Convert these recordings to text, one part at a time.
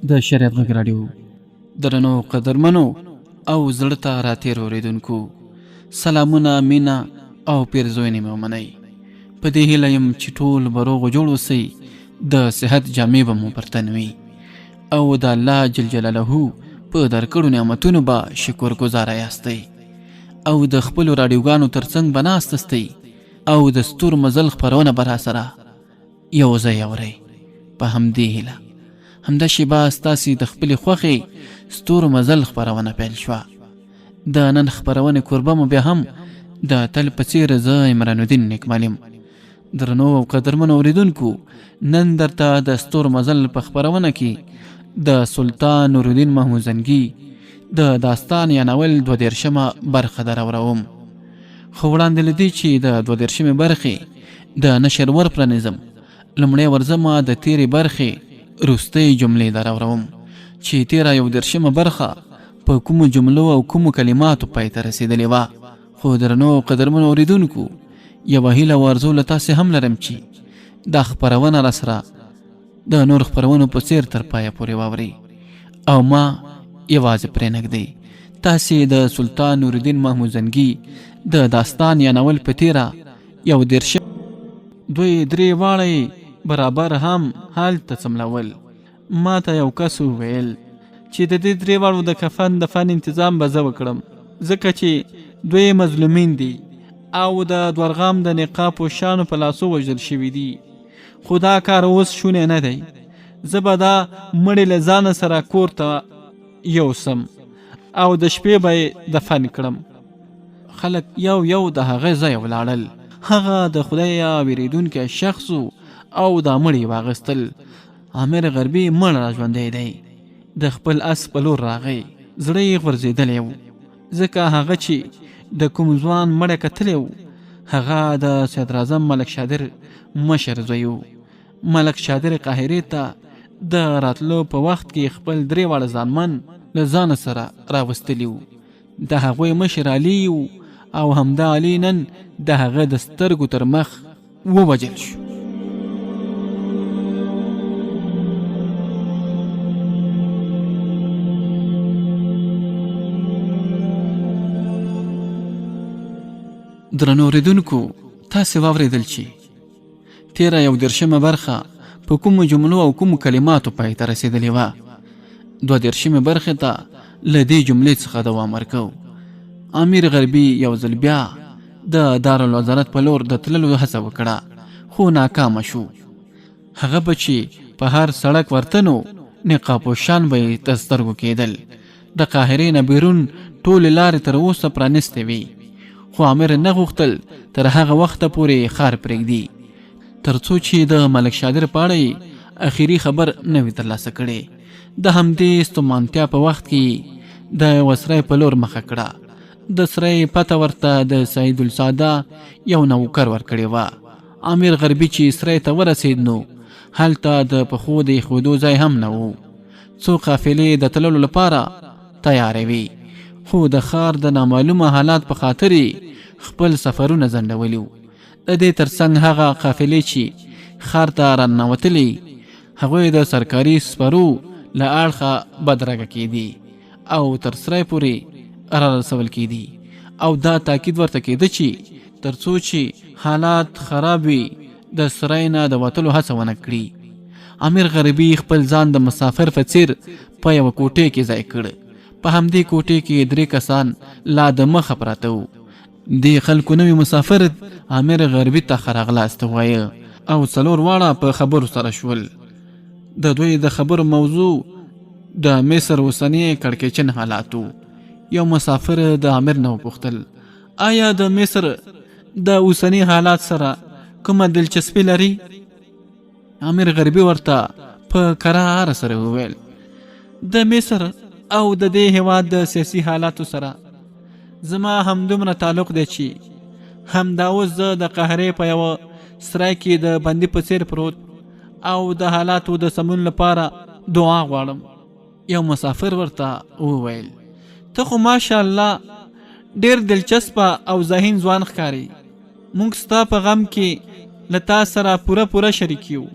د شریعت غږ راډیو درنو قدرمنو او زړه ته راتیر اورېدونکو سلامونه، مینه او پیرزوینې مې ومنئ. په دې هیله یم چې ټول به روغ جوړ اوسئ، د صحت جامې به مو پر تن وي او د الله جل جلاله په درکړو نعمتونو به شکر ګزاره یاستئ او د خپلو راډیوګانو ترڅنګ به ناست استئ او د ستور مزل خپرونه به راسره یو ځای اورئ. په همدې هیله همدا شیبه ستاسې د خپلې خوښې ستورو مزل خپرونه پیل شوه. د نن خپرونې کوربه مو بیا هم د تل په څیر زه عمران الدین نیکمل یم. درنو او قدرمنو اوریدونکو، نن درته د ستور مزل په خپرونه کې د سلطان نورالدین محمود زنګي د داستان یا ناول 32مه برخه دراوروم. خو وړاندې له دې چې د 32مې برخې د نشر ور پرانیزم، لومړی ورځمه د تیرې برخې روستۍ جملې دراوروم چې تیره 31مه برخه په کومو جملو او کومو کلماتو پای ته رسېدلې وه. خو درنو او قدرمنو اوریدونکو، یوه هیله او ارزو له تاسې هم لرم چې دا خپرونه راسره د نور خپرونو په څیر تر پایه پورې واورئ او ما یوازې پرې نه ږدئ. تاسې د سلطان نورالدین محمود زنګي د داستان یا ناول په تیره 31 دوی درې واړه یې برابر هم هلته څملول. ما ته یو کس وویل چې د دې درې واړو د کفن دفن انتظام به زه وکړم، ځکه چې دوی مظلومین دي او د دورغام د نقاب پوشانو په لاسو وژل شوي دي. خو دا کار اوس شونی نه دی. زه به دا مړی له ځانه سره کور ته یوسم او د شپې به یې دفن کړم. خلک یو یو د هغه ځایه ولاړل. هغه د خدایه ویریدونکی شخص و او دا مړی یې واخیستل. امیر غربي مړ را ژوندی دی. د خپل اس په لور راغی. زړه یې غورځېدلی و، ځکه هغه چې د کوم ځوان مړی کتلی و، هغه د صدراعظم ملک شادر مشر زوی و. ملک شادر قاهرې ته د راتلو په وخت کې خپل درې واړه ځانمن له ځانه سره راوستلي وو. د هغوی مشر علي و او همدا علي نن د هغه د سترګو تر مخ ووژل شو. درنو اورېدونکو، تاسې واورېدل چې تېره 31مه برخه په کومو جملو او کومو کلماتو پای ته رسېدلې وه. 32مې برخې ته له دې جملې څخه دوام ورکوو. امیر غربي یو ځل بیا د دارالوزارت په لور د تللو هڅه وکړه، خو ناکامه شو. هغه به چې په هر سړک ورته نو نقابپوشان به یې تر سترګو کېدل. د قاهرې نه بیرون ټولې لارې تر اوسه پرانیستې وې، خو امیر نه غوښتل تر هغه وخته پورې ښار پرېږدي تر څو چې د ملک شادر په اړه یې اخیري خبر نه وي ترلاسه کړی. د همدې ستومانتیا په وخت کې د یوه سرای په لور مخه کړه. د سرای پته ورته د سعید الساده یو نوکر ورکړې وه. امیر غربي چې سرای ته ورسید نو هلته د پښو د ایښودو ځای هم نه و. څو قافلې د تللو لپاره تیارې وې، خو د ښار د نامعلومه حالات په خاطر یې خپل سفرونه ځنډولي وو. د دې ترڅنګ هغه قافلې چې ښار ته راننوتلې، هغوی د سرکاري سپرو له اړخه بدرګه کېدې او تر سرای پورې رارسول کېدې او دا تاکید ورته کېده چې تر څو چې حالات خراب وي د سرای نه د وتلو هڅه ونه کړي. امیر غربي خپل ځان د مسافر په څیر په یوه کوټې کې ځای کړ. په همدې کوټې کې درې کسان لا د مخه پراته وو. دې خلکو نوي مسافر امیر غربي ته ښه راغلاست ووایه او څلور واړه په خبرو سره شول. د دوی د خبرو موضوع د مصر اوسنی کړکېچن حالات وو. یو مسافر د امیر نه وپوښتل، آیا د مصر د اوسني حالات سره کومه دلچسپي لري؟ امیر غربي ورته په کراره سره وویل، د مصر او د دې هیواد د سیاسي حالاتو سره زما همدومره تعلق دی چې همدا اوس زه د قاهرې په یوه سرای کې د بندي په څیر پروت او د حالاتو د سمون لپاره دعا غواړم. یو مسافر ورته وویل، ته خو ماشاءالله ډیر دلچسپه او ذهین ځوان ښکارې، موږ ستا په غم کې له تا سره پوره پوره شریک یو.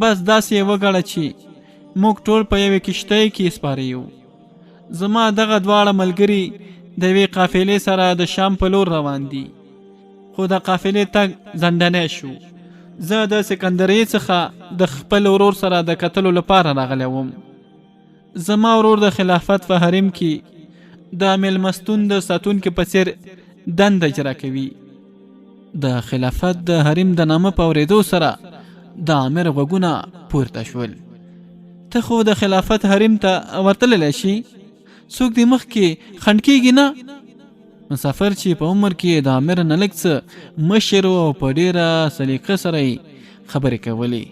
بس داسې یې وګڼه چې موږ ټول په یوې کښتۍ کې سپاره یو. زما دغه دواړه ملګري د یوې قافلې سره د شام په لور روان دي، خو د قافلې تګ ځنډنی شو. زه د سکندرې څخه د خپل ورور سره د کتلو لپاره راغلی وم. زما ورور د خلافت په حریم کې د میلمستون د ساتونکي په څیر دنده اجرا کوي. د خلافت د حریم د نامه په اورېدو سره د امیر غوږونه پورته شول. ته خو د خلافت حریم ته ورتللی شي، څوک دې مخکې خنډ کېږي نه؟ مسافر چې په عمر کې د امیر نه لږ څه مشر او په ډېره سلیقه سره یې خبرې کولې،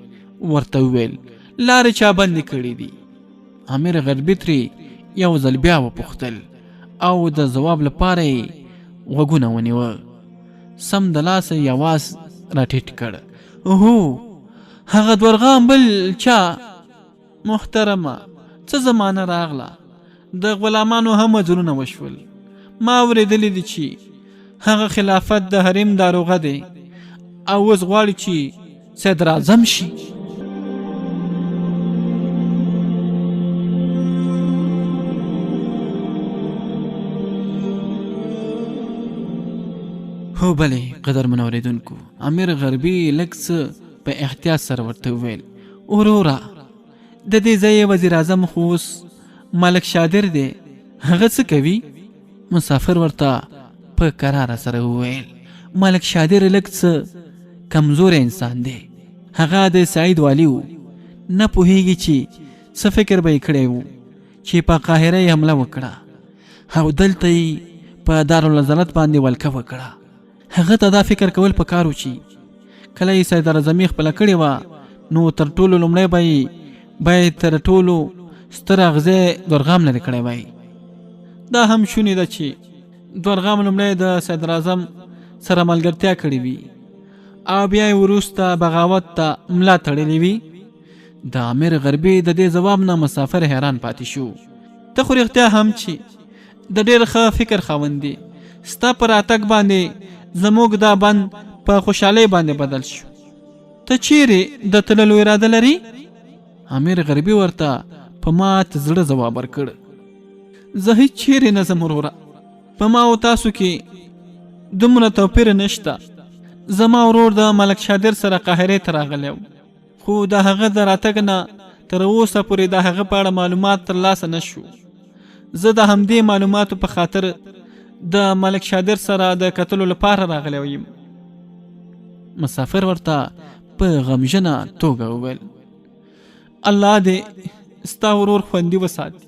ورته وویل، لارې چا بندې کړې دي؟ امیر غربي ترې یو ځل بیا وپوښتل او د ځواب لپاره یې غوږونه ونیوه. سم د لاسه یې اواز راټیټ کړ، هو هغه دورغام بل چا؟ محترمه، څه زمانه راغله، د غلامانو هم وزرونه وشول. ما اورېدلي دي چې هغه خلافت د حریم داروغه دی او اوس غواړي چې صدراعظم شي. هو بلې قدرمن اورېدونکو، امیر غربي لږ څه په احتیاط سره ورته وویل، وروره د دې ځای وزیر اعظم خو اوس ملک شادر دی، هغه څه کوي؟ مسافر ورته په کراره سره وویل، ملک شادر لږ څه کمزوری انسان دی، هغه د سعید والي و، نه پوهیږي چې څه فکر به یې کړی و چې په قاهره یې حمله وکړه او دلته یې په دارالعزلت باندې ولکه وکړه. هغه ته دا فکر کول پکار و چې کله یې صدراعظمي خپله کړې وه نو تر ټولو لومړی به یې باید تر ټولو ستر اغزی دورغام لرې کړی وای. دا هم شونې ده چې دورغام لومړی د صدراعظم سره ملګرتیا کړې وي او بیا یې وروسته بغاوت ته ملا تړلې وي. د امیر غربي د دې ځواب نه مسافر حیران پاتې شو. ته خو رښتیا هم چې د ډېر ښه فکر خاوند یې، ستا په راتګ باندې زموږ دا بند په خوشحالۍ باندې بدل شو. ته چیرې د تللو اراده لري؟ امیر غربي ورته په مات زړه ځواب ورکړ، زه هیڅ چیرې نه ځم وروره، په ما او تاسو کې دومره توپیر نشته. زما ورور د ملک شادر سره قاهرې ته راغلی و، خو د هغه د راتګ نه تر اوسه پورې د هغه په اړه معلومات ترلاسه نه شو. زه د همدې معلوماتو په خاطر د ملک شادر سره د کتلو لپاره راغلی یم. مسافر ورته په غمژنه توګه وویل، الله دې ستا ورور خوندي وساتي.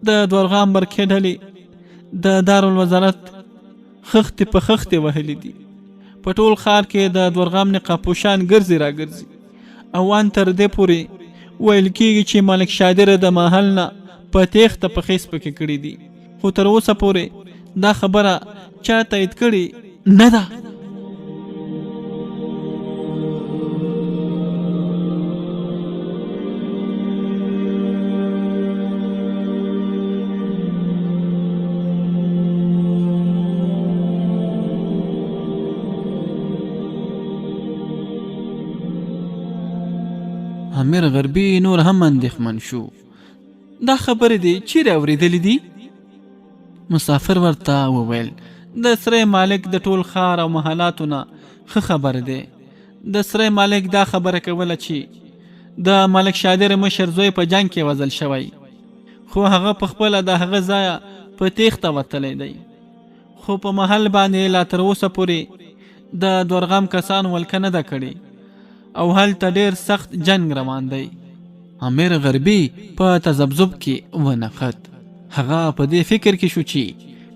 د دورغام برکې ډلې د دارالوزارت خښتې په خښتې وهلې دي. په ټول ښار کې د دورغام نقابپوشان ګرځي راګرځي او ان تر دې پورې ویل کیږي چې ملک شادر د محل نه په تېښته پښې سپکې کړې دي، خو تر اوسه پورې دا خبره چا تایید کړې نه ده. امیر غربي نور هم اندېښمن شو. دا خبرې دې چیرې اورېدلې دي؟ مسافر ورته وویل، د سرې مالک د ټول ښار او محلاتو نه ښه خبر دی. د سرې مالک دا خبره کوله چې د ملک شادر مشر زوی په جنګ کې وزل شوی، خو هغه په خپله د هغه ځایه په تېښته وتلی دی. خو په محل باندې لا تر اوسه پورې د دورغم کسانو ولکه نه ده کړې او هلته ډېر سخت جنګ روان دی. امیر غربي په تذبذب کې ونښت. هغه په دې فکر کې شو چې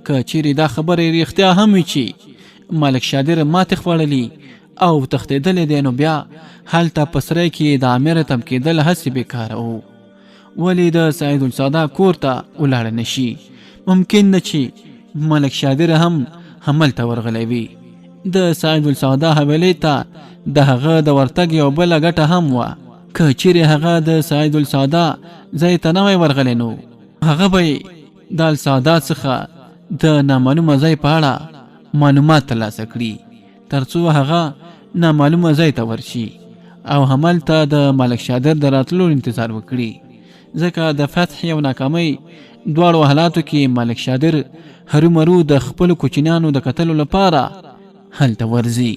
که چیرې دا خبره رښتیا هم وي چې ملک شادر ماتې خوړلې او تښتېدلی دی، نو بیا هلته په سرای کې د امیر تم کېدل هسې بېکاره و. ولې د سعید الساده کور ته ولاړه نشي؟ ممکن ده چې ملک شادر هم هملته ورغلی وي. د سعید الساده حویلۍ ته د هغه د ورتګ یو بله ګټه هم وه. که چیرې هغه د سعید الساده ځای ته نه وای ورغلی، نو هغه به یې د الساده څخه د نامعلومه ځای په اړه معلومات ترلاسه کړي، ترڅو هغه نامعلومه ځای ته ورشي او هملته د ملک شادر د راتلو انتظار وکړي. ځکه د فتح او ناکامۍ دواړو حالاتو کې ملک شادر هرومرو د خپلو کوچنیانو د کتلو لپاره هلته ورځي.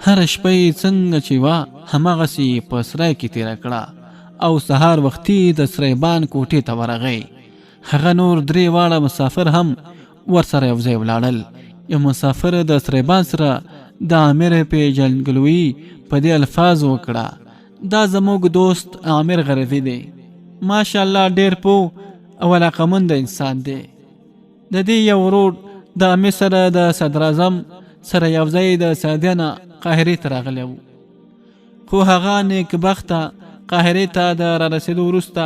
هره شپه یې څنګه چې وه هماغسې یې په سرای کې تېره کړه او سهار وختي د سرایبان کوټې ته ورغی. هغه نور درې واړه مسافر هم ورسره یو ځای ولاړل. یو مسافر د سرایبان سره د عامر پېژندګلوي په دې الفاظو وکړه، دا زموږ دوست عامر غربي دی، ماشاءالله ډېر پوه او علاقمند انسان دی. د دې یو ورور د مصر د صدراعظم سره یو ځای د سعودیه نه قاهرې ته راغلی و، خو هغه نیکبخته قاهرې ته د رارسېدو وروسته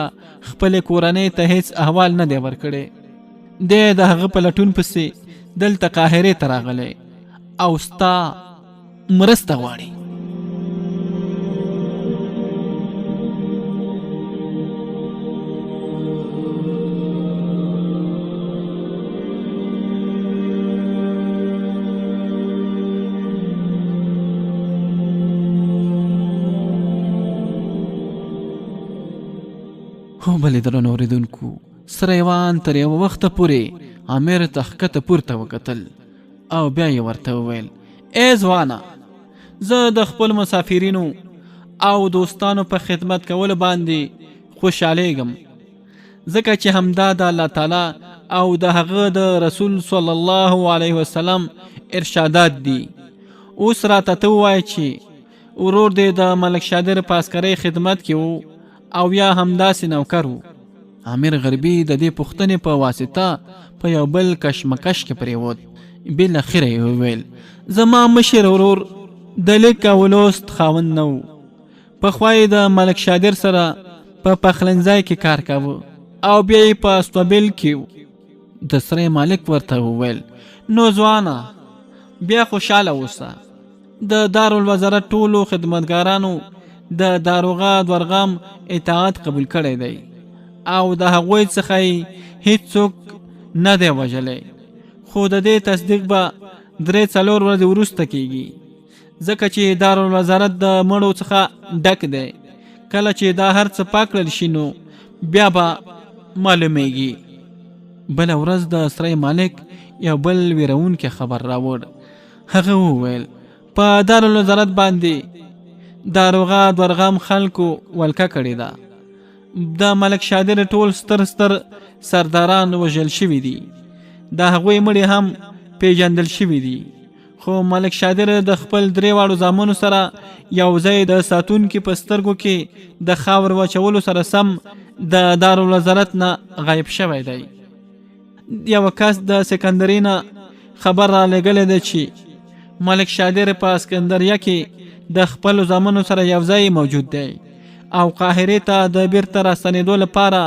خپلې کورنۍ ته هیڅ احوال نه دی ورکړی. دی د هغه په لټون پسې دلته قاهرې ته راغلی او ستا مرسته غواړي. هو بلې درنو اورېدونکو، سریوان تر یوه وخته پورې امیر ته ښکته پورته وکتل او بیا یې ورته وویل، ای ځوانه، زه د خپل مسافرینو او دوستانو په خدمت کولو باندې خوشحالېږم، ځکه چې همدا د الله تعالی او د هغه د رسول صلی الله علیه وسلم ارشادات دي. اوس راته ته ووایه چې ورور دې د ملک شادر په عسکرۍ خدمت کې و او یا همداسې نوکر و؟ امیر غربي د دې پوښتنې په واسطه په یو بل کشمکش کې پرېوت. بالاخره یې وویل، زما مشر ورور د لیک او لوست خاوند نه و. پخوا یې د ملک شادر سره په پخلنځای کې کار کاوه او بیا یې په استوبیل کې و. د سرای مالک ورته وویل، نو ځوانه بیا خوشحاله اوسه. د دارالوزارت ټولو خدمتګارانو د داروغه دورغام اطاعت قبول کړی دی او د هغوی څخه یې هیڅوک نه دی وژلی، خو د دې تصدیق به 3-4 ورځې وروسته کیږي، ځکه چې دارالوزارت د مړو څخه ډک دی. کله چې دا هر څه پاک کړل شي نو بیا به معلومیږي. بله ورځ د سرای مالک یو بل ویرونکی خبر راوړ. هغه وویل، په دارالوزارت باندې داروغه دورغم خلکو ولکه کړې ده. د ملک شادر ټول ستر ستر سرداران وژل شوي دي، د هغوی مړي هم پیژندل شوي دي، خو ملک شادر د خپل درې واړو زامنو سره یو ځای د ساتونکي په سترګو کې د خاور واچولو سره سم د دارالوزارت نه غایب شوی دی. یو کس د سکندري نه خبر را لېږلی دی چې ملک شادر په اسکندریه کې د خپلو زامنو سره یو ځای موجود دی او قاهرې ته د بیرته راستنېدو لپاره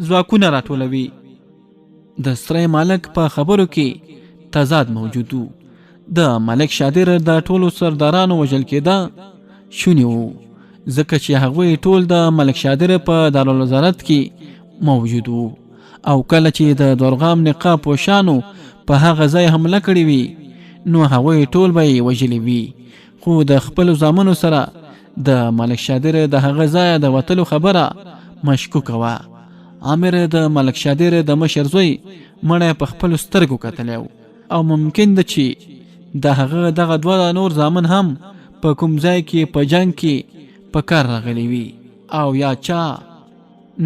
ځواکونه راټولوي. د سرای مالک په خبرو کې تضاد موجود و. د ملک شادر د ټولو سردارانو وژل کېده شوني وو، ځکه چې هغوی ټول د ملک شادر په دارالوزارت کې موجود وو او کله چې د دورغام نقاب پوشانو په هغه ځای حمله کړې وي نو هغوی ټول به یې وژلي وي. خو د خپلو زامنو سره د ملک شادر د هغه ځایه د وتلو خبره مشکوکه وه. عامر د ملک شادر د مشر زوی مړی په خپلو سترګو کتلی و او ممکن ده چې د هغه دغه دوه نور زامن هم په کوم ځای کې په جنګ کې په کار راغلي وي او یا چا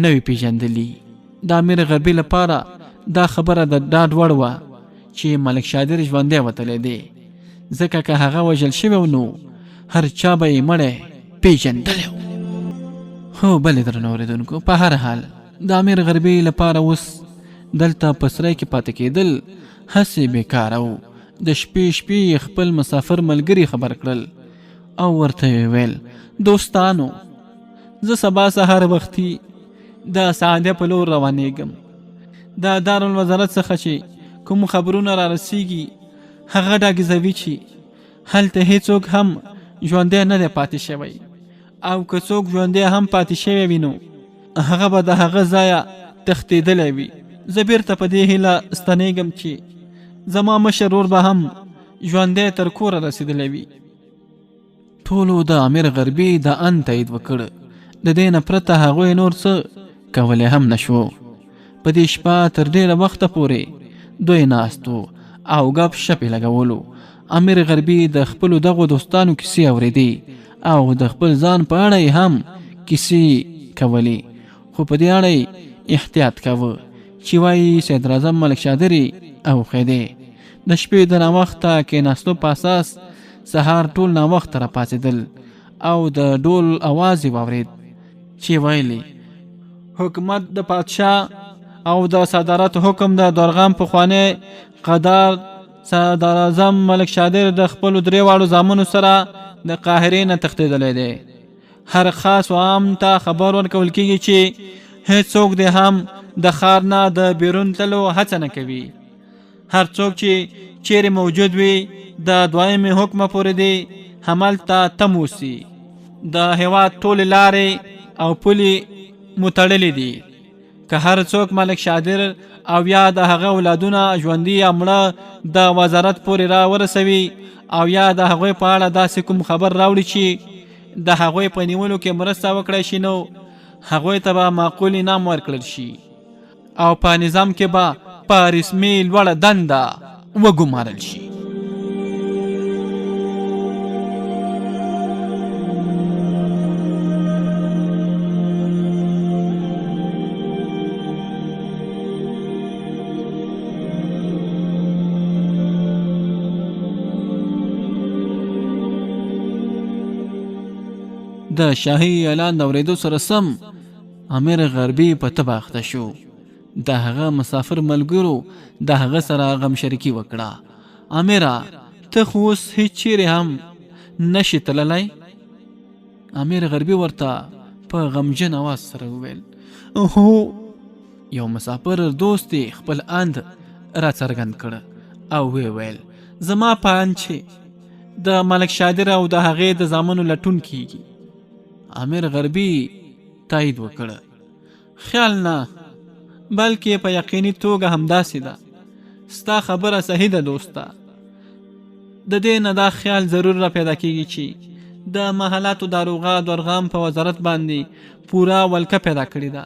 نه وي پېژندلي. د امیر غربي لپاره دا خبره د ډاډ وړ وه چې ملک شادر ژوندی وتلی دی، ځکه که هغه وژل شوی و نو هر چا به یې مړی پېژندلی و. هو بلې درنو اورېدونکو، په هر حال د امیر غربي لپاره اوس دلته په سرای کې پاتې کېدل هسې بېکاره و. د شپې شپې یې خپل مسافر ملګري خبر کړل او ورته یې ویل، دوستانو، زه سبا سهار وختي د سعادیه په لور روانېږم. د دارالوزارت څخه چې کوم خبرونه را رسیږي هغه ډاګیزوي چې هلته هیڅوک هم ژوندی نه دی پاتې شوی، او که څوک ژوندی هم پاتې شوی وي نو هغه به د هغه ځایه تښتېدلی وي. زه بیرته په دې هیله ستنېږم چې زما مشر ورور به هم ژوندی تر کوره رسېدلی وي. ټولو د امیر غربي د اند تایید وکړ. د دې نه پرته هغوی نور څه کولی هم نشو. په دې شپه تر ډېره وخته پورې دوی ناست وو او ګپ شپ یې لګولو. امیر غربي د خپلو دغو دوستانو کیسې اورېدې او د خپل ځان په اړه یې هم کیسې کولې، خو په دې اړه یې احتیاط کاوه چې وایي صدراعظم ملک شادر یې اوښی دی. د شپې د ناوخته کېناستو په اساس سهار ټول ناوخته راپاڅېدل او د ډول اواز یې واورېد چې ویل یې حکومت د پادشاه او د صدارت حکم د دورغم پخوانی قدار صدراعظم ملک شادر د خپلو درې واړو زامنو سره د قاهرې نه تښتېدلی دی. هر خاص او عام ته خبر ورکول کیږي چې هیڅوک دې هم د ښار نه د بیرون تللو هڅه نه کوي. هر څوک چې چیرې موجود وي د دویمې حکمه پورې دې هملته تم اوسي. د هیواد ټولې لارې او پولې مو تړلې دي. که هر څوک ملک شادر او یا د هغه اولادونه ژوندي یا مړه د وزارت پورې را ورسوي او یا د هغوی په اړه داسې کوم خبر راوړي چې د هغوی په نیولو کې مرسته وکړای شي، نو هغوی ته به معقول انعام ورکړل شي او په نظام کې به په رسمي لوړه دنده وګمارل شي. د شاهي اعلان د اورېدو سره سم امیر غربي په تبه اخته شو. د هغه مسافر ملګرو د هغه سره غمشریکي وکړه. امیره، ته خو اوس هیڅ چیرې هم نشې تللی؟ امیر غربي ورته په غمجن اواز سره وویل، هو. یو مسافر دوست یې خپل اند راڅرګند کړ او ویې ویل، زما په اند چې د ملک شادر او د هغې د زامنو لټون کیږي. امیر غربي تایید وکړ، خیال نه، بلکې په یقیني توګه همداسې ده. ستا خبره صحیح ده دوسته. د دې نه دا خیال ضرور را پیدا کیږي چې د محلاتو داروغه دورغام په وزارت باندې پوره ولکه پیدا کړې ده،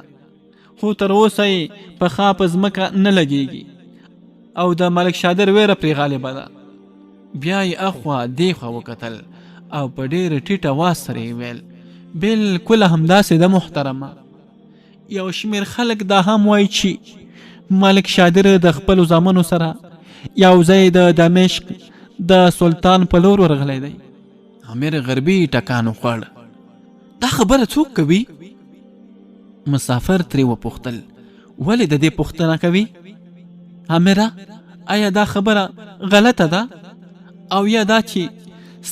خو تر اوسه یې پښه په ځمکه نه لګیږي او د ملک شادر ویره پرې غالبه ده. بیا یې اخوا دیخوا وکتل او په ډېر ټیټ اواز سره یې ویل، بالکل همداسې ده محترمه. یو شمېر خلک دا هم وایي چې ملک شادر د خپلو زامنو سره یو ځای د دمشق د سلطان په لور ورغلی دی. امیر غربي ټکان وخوړ، دا خبره څوک کوي؟ مسافر ترې وپوښتل، ولې د دې پوښتنه کوي؟ امیره، آیا دا خبره غلطه ده؟ او یا دا چې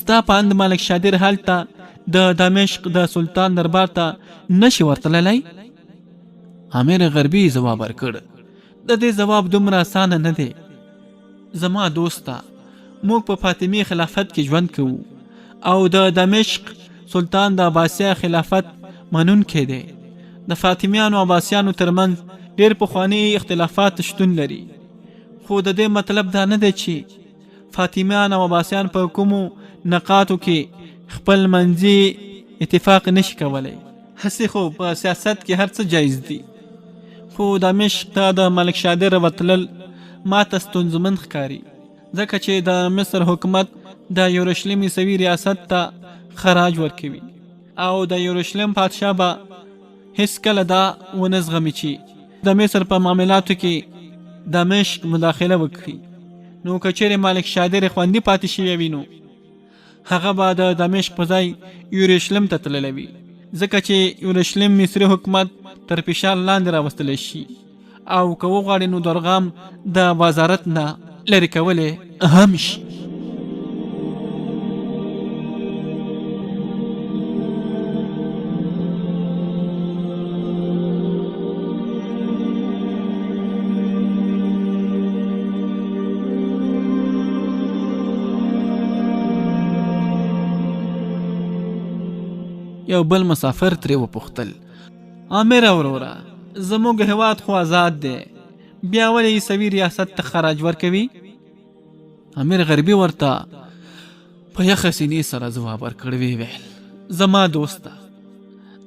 ستا په اند ملک شادر هلته د دمشق د سلطان دربار ته نشي ورتللی؟ امیر غربي ځواب ورکړ، د دې ځواب دومره اسانه نه دی زما دوسته. موږ په فاطمي خلافت کې ژوند کوو او د دمشق سلطان د عباسیه خلافت منونکی دی. د فاطمیانو او عباسیانو ترمنځ ډیر پخواني اختلافات شتون لري، خو د دې مطلب دا نه دی چې فاطمیان او عباسیان په کومو نقاطو کې خپل منځي اتفاق نشي کولی. هسې خو په سیاست کې هر څه جایز دي، خو دمشق ته د ملک شادر ورتلل ماته ستونزمن ښکاري، ځکه چې د مصر حکومت د یروشلم عیسوي ریاست ته خراج ورکوي او د یروشلم پادشاه به هیڅکله دا ونه زغمي چې د مصر په معاملاتو کې دمشق مداخله وکړي. نو که چیرې ملک شادر خوندي پاتې شوی وي، نو هغه به د دمشق په ځای یروشلم ته تللی وي، ځکه چې یروشلم مصري حکومت تر فشار لاندې راوستلی شي او که وغواړي نو درغام د وزارت نه لرې کولی هم شي. یو بل مسافر ترې وپوښتل، امیر وروره، زموږ هیواد خو آزاد دی، بیا ولې عیسوي ریاست ته خراج ورکوي؟ امیر غربي ورته په یخه سینې سره ځواب ورکړ، ویې ویل، زما دوسته،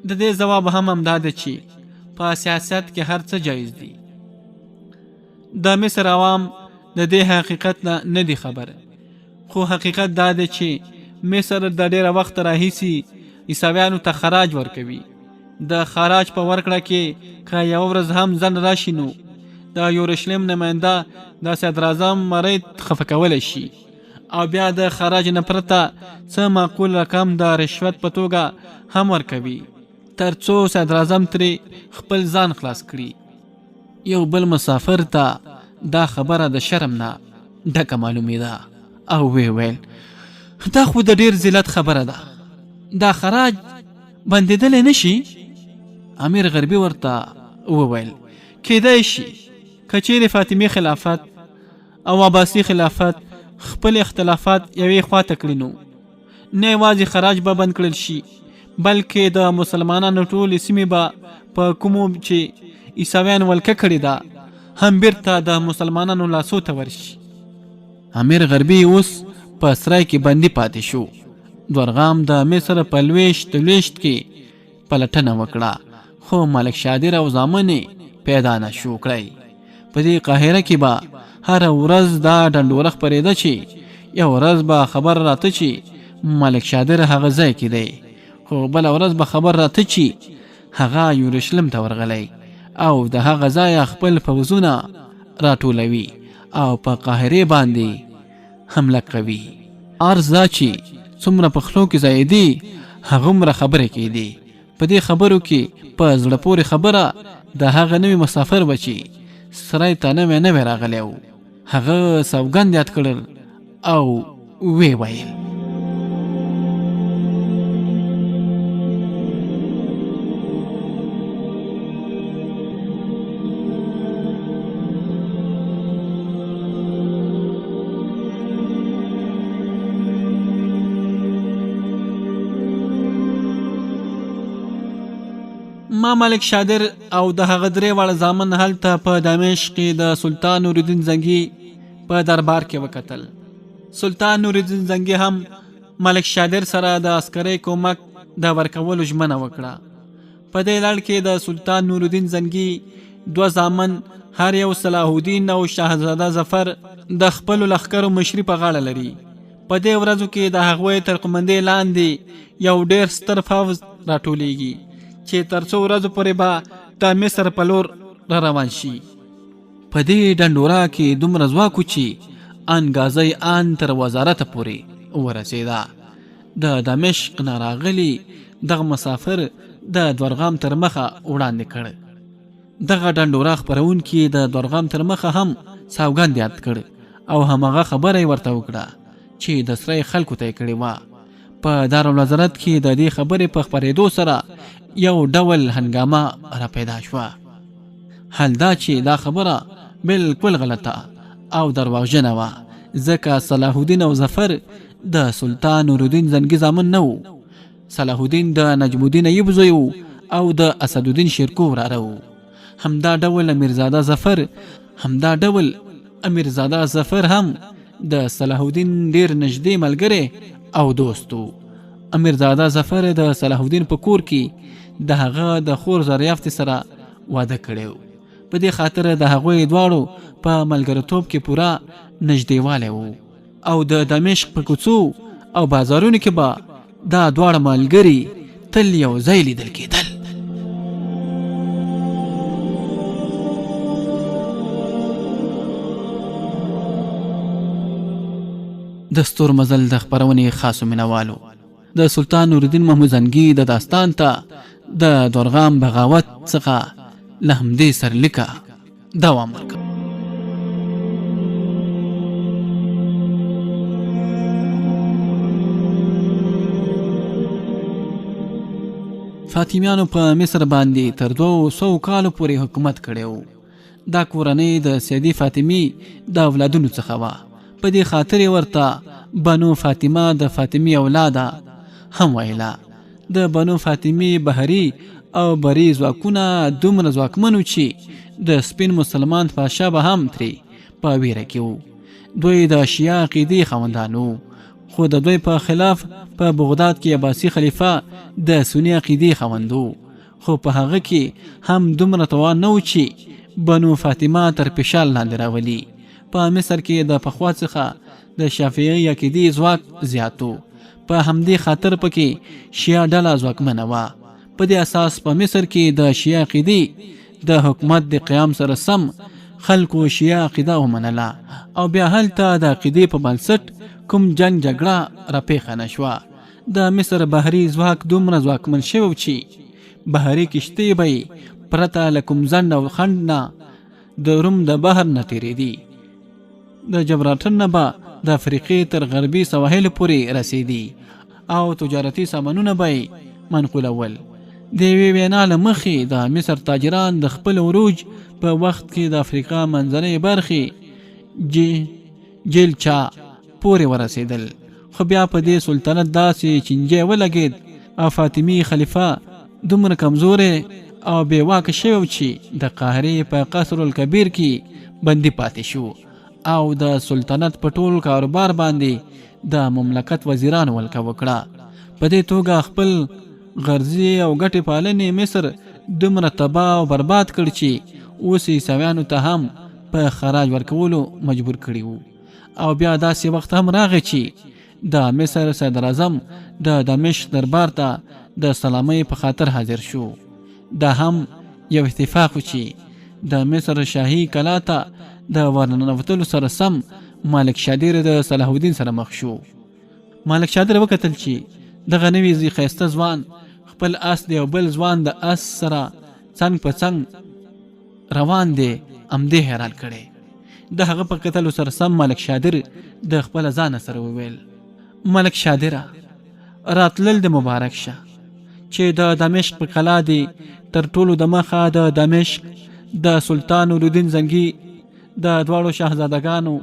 د دې ځواب هم همدا دی چې په سیاست کې هر څه جایز دي. د مصر عوام د دې حقیقت نه نه دي خبر، خو حقیقت دا دی چې مصر د ډیره وخت راهیسي عیسویانو ته خراج ورکوي. د خراج په ورکړه کې که یوه ورځ هم ځنډ راشي نو د یورشلیم نماینده د صدراعظم مرۍ خفه کولی شي او بیا د خراج نه پرته څه معقول رقم د رشوت په توګه هم ورکوي تر څو صدراعظم ترې خپل ځان خلاص کړي. یو بل مسافر ته دا خبره د شرم نه ډکه معلومېده او ویې ویل، دا خو د ډېر ذلت خبره ده، دا خراج بندېدلی نه شي؟ امیر غربي ورته وویل، کېدای شي که چیرې فاطمي خلافت او عباسي خلافت خپل اختلافات یوې خواته کړي نو نه یوازې خراج به بند کړل شي بلکې د مسلمانانو ټولې سیمې به په کومو چې عیسویان ولکه کړې ده هم بیرته د مسلمانانو لاسو ته ورشي. امیر غربي اوس په سرای کې بندي پاتې شو. دورغام د مصر په لویشت لویشت کې پلټنه وکړه خو ملک شادر او زامن یې پیدا نه شو کړی. په دې قاهره کې به هره ورځ دا ډنډوره خپرېده چې یو ورځ به خبر راته چې ملک شادر هغه ځای کې دی، خو بله ورځ به خبر راته چې هغه یورشلم ته ورغلی او د هغه ځایه خپل پوځونه راټولوي او په قاهرې باندې حمله کوي. عرض دا چې څومره په خلو کې ځایېدې هغومره خبرې کېدې. په دې خبرو کې په زړه پورې خبره د هغه نوي مسافر وه چې سرای ته نوی نوی راغلی و. هغه سوګند یاد کړل او ویې ویل. ما ملک شادر او د هغه درې واړه زامن هلته په دمشق کې د سلطان نورالدین زنګي په دربار کې وکتل. سلطان نورالدین زنګي هم ملک شادر سره د عسکرۍ کومک د ورکولو ژمنه وکړه. په دې لړ کې د سلطان نورالدین زنګي دوه زامن هر یو صلاح الدین او شاهزاده ظفر د خپلو لښکرو مشري په غاړه لري. په دې ورځو کې د هغوی تر قومندې لاندې یو ډېر ستر فوځ راټولېږي چې تر څو ورځو پورې به د مصر په لور را روان شي. په دې ډنډورا کې دومره ځواک و چې ان ګازۍ ان تر وزارته پورې ورسېده. د دمشق نه راغلي دغه مسافر د دورغام تر مخه وړاندې کړ. دغه ډنډورا خپرونکي د دورغام تر مخه هم سوګند یاد کړ او هماغه خبره یې ورته وکړه چې د سرای خلکو ته یې کړې وه. په دارالوزارت کې د دې خبرې په خپرېدو سره یو ډول هنګامه را پیدا شوه. حال دا چې دا خبره بالکل غلطه او درواغجنه وه، ځکه صلاح الدین او ظفر د سلطان نورالدین زنګي زامن نه وو. صلاح الدین د نجم الدین ایوب زوی و او د اسدالدین شیرکو وراره و. همدا ډول امیرزاده ظفر همدا ډول امیرزاده ظفر هم د صلاح الدین ډیر نږدې ملګری او دوست و. امیرزاده ظفر د صلاح الدین په کور کې د هغه د خور زریافتې سره واده کړی و. په دې خاطر د هغوی دواړو په ملګرتوب کې پوره نږدېوالی و او د دمشق په کوڅو او بازارونو کې به دا دواړه ملګري تل یو ځای لیدل کېدل. د ستور مزل د خپرونې خاصو مینوالو د سلطان نورالدین محمود زنګي د داستان ته د دورغام بغاوت څخه له همدې سرلیکه دوام ورکړ. فاطمیانو په مصر باندې تر 200 کالو پورې حکومت کړی و. دا کورنۍ د سیدی فاطمي د اولادونو څخه وه. په دې خاطر یې ورته بنو فاطمه د فاطمي اولاده هم ویله. د بنو فاطمي بحري او بري ځواکونه دومره ځواکمن وو چې د سپین مسلمان پاشا به هم ترې په ویره کې وو. دوی د شیعه عقیدې خاوندان وو، خو د دوی په خلاف په بغداد کې عباسي خلیفه د سني عقیدې خاوند وو. خو په هغه کې هم دومره توان نه و چې بنو فاطمه تر فشار لاندې راولي. په مصر کې د پخوا څخه د شافعي عقیدې ځواک زیات و، په همدې خاطر پکې شیعه ډله ځواکمنه وه. په دې اساس په مصر کې د شیعه عقیدې د حکومت د قیام سره سم خلکو شیعه عقیده ومنله او بیا هلته د عقیدې په بنسټ کوم جنګ جګړه راپېښه نه شوه. د مصر بحري ځواک دومره ځواکمن شوی و چې بحري کښتۍ به یې پرته له کوم ځنډ او خنډ نه د روم د بحر نه تېرېدې. د جبرالټر نه به د افریقې تر غربي سواحلو پورې رسېدې او تجارتي سامانونه به یې منقولول. د یوې وینا له مخې د مصر تاجران د خپل عروج په وخت کې د افریقا منځنۍ برخې جیلچا پورې ورسېدل، خو بیا په دې سلطنت داسې چینجی ولګېد او فاطمي خلیفه دومره کمزوری او بې واکه شوی و چې د قاهرې په قصر الکبیر کې بندي پاتې شو او د سلطنت په ټول کاروبار باندې د مملکت وزیرانو ولکه وکړه. په دې توګه خپل غرضي او ګټې پالنې مصر دومره تباه او برباد کړ چې اوس عیسویانو ته هم په خراج ورکولو مجبور کړي وو. او بیا داسې وخت هم راغی چې د مصر صدراعظم د دمشق دربار ته د سلامۍ په خاطر حاضر شو. دا هم یو اتفاق و چې د مصر شاهي کلا ته د ورننوتلو سره سم مالک شادر د صلاح الدین سره مخ شو. مالک شادر وکتل چې دغه نوي زی ښایسته ځوان خپل اس د یو بل ځوان د اس سره څنګ په څنګ روان دی، همدې حیران کړی. د هغه په کتلو سره سم ملک شادر د خپله ځانه سره وویل، ملک شادره! راتلل دې مبارک شه، چې د دمشق په کلا دې تر ټولو د مخه د دمشق د سلطان نورالدین زنګي د دواړو شهزادګانو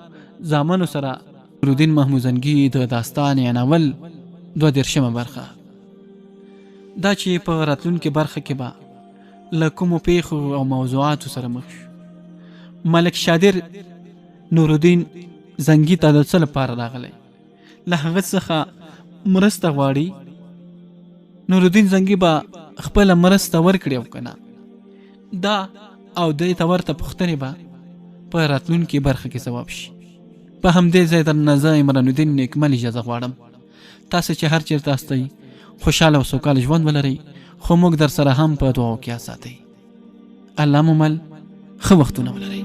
زامنو سره نورالدین محمود زنګي د داستان یا ناول 32مه برخه. دا چې په راتلونکې برخه کې به له کومو پیښو او موضوعاتو سره مخ شو، ملک شادر نورالدین زنګي ته د څه لپاره راغلی، له هغه څخه مرسته غواړي، نورالدین زنګي به خپله مرسته ورکړي او که نه، دا او دې ته ورته پوښتنې به په راتلونکې برخه کې ځواب شي. په همدې ځای درنه زه عمران الدین نیکمل اجازه غواړم. تاسو چې هر چیرته یاستئ خوشاله او سوکاله ژوند ولرئ، خو موږ در سره هم په دعاو کې یاد ساتئ. الله مو مل، ښه وختونه ولرئ.